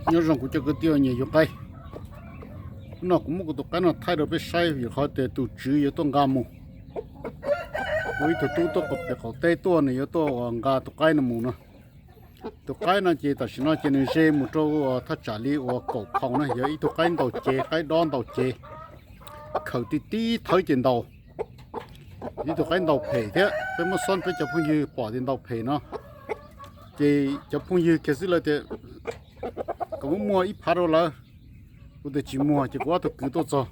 Nyob zoo kuv cov kwv tij nyiam yug qaib. Hnub no kuv muab kuv tus qaib no thaij rau peb saib vim qhov tias tus tswv yuav tuaj nqa mus. Kuv ib tug tub tuaj pem qaum teb tuaj, nws yuav tuaj ua nqa tus qaib no mus no. Tus qaib no ces tam sim no ces nws ze mus rau thaj tsam li uas kaum phau na, yog ib tug qaib ntaus cev, qaib dob ntaus cev, khaws tib tib thawb ces ntaus. Ib tug qaib ntaus phem thiab, peb muab xob peb cov phooj ywg pom tias ntaus phem no, ces cov phooj ywg kiag xwb lawv tias kom muab muag ib phav rau lawv. Kuv tias tsis muag ces kuv ob tug kwv tuaj txog,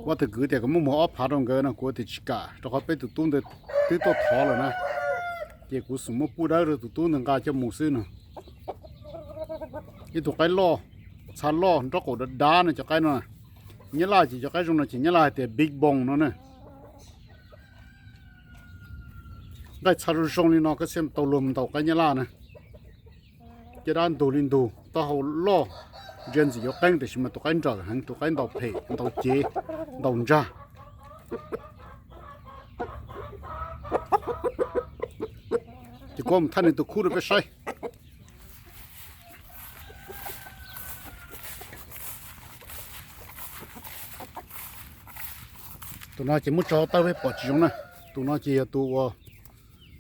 kuv ob tug kwv tias kom muab muag ob phav rau nkawd no, kuv tias tsis kam rau qhov peb tus tub ntawd twb tuaj thov lawm na, ces kuv xum muab pub dawb rau tus tub ntawd nqa coj mus xwb no. Ib tug qaib loj, txha loj, nraub qaum dav dav no cov qaib no. Nyab Laj ces cov qaib zoo no ces Nyab Laj hais tias big bone no na. Nqaij txha zoo zoo li no koj thiaj tau luag mus ntaus qaib Nyab Laj na. Caj dab ntug li ntug, taub hau loj, ntsia ntxim yuav qeeb tiam sis mas tus qaib nrawm heev, tus qaib ntaus phem, ntaus cev, ntaus ntsag. Ces kuv mus thaij nws tus khub rau peb saib. Tus no ces muab tso hauv tawb peb pom tsis zoo na. Tus no ces yog tus ua,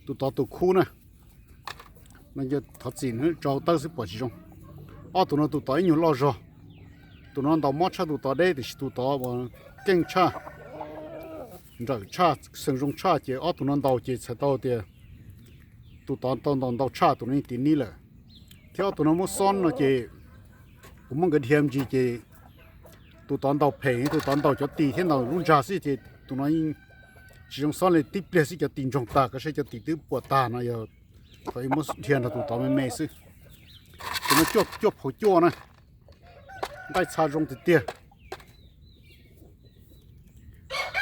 tus tod tus khub na. No thov txim, tso hauv tawb xwb pom tsis zoo. Ob tug no tus tod ib nyuag loj zog. Tus no ntaus mob tshaj tus tod deb tiam sis tus tod uas keej tshaj, nrawm tshaj, xeem zoo tshaj ces ob tug no ntaus ces txhais tau tias tus tod tau ntaus ntau tshaj tus no yeej tiv nib lawm. Thiab ob tug no muab xob no ces kuv muab nkawd dhia me ntsis ces tus tod ntaus phem, tus tod ntaus cov tis thiab ntaus lub ntsag xwb ces tus no yeej tsis zoo xob li, tib pliag xwb cov tis ntsoog tag, koj saib cov tis twb puas tag no yog thaum ib muab dhia nrog tus tod me me xwb. Tus no cuaj, cuaj phaum cuaj na, nqaij txha zoo tiag tiag.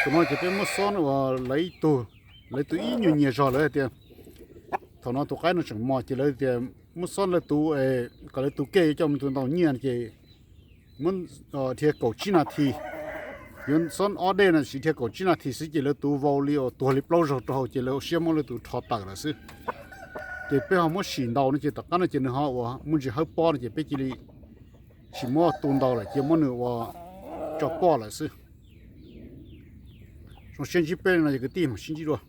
Tus no ces peb muab xob uas lawv ib tug, lawv tus ib nyuag nyias zog lawv hais tias thaum no tus qaib no tseem mos ces lawv tias muab xob lawv tus, kom lawv tus kej yuav coj mus tus ntaus nyiaj ces muab dhia kaum tsib nas this. Yuav xob ob dej no sis dhia kaum tsib nas this xwb ces lawv tus vau li uas tuag li plaub zaug rau hauv ces lawv ua siab muab lawv tus rho tawm lawm xwb. Ces peb ho muab sim ntaus no ces tom qab no ces nws ho uas muaj ntsis hawb pob no ces peb cia li tsis muab tu ntaus lawm, cia muab nws ua tso poj lawm xwb. Zoo siab ntsib peb no yog kwv tij, mam sib ntsib dua.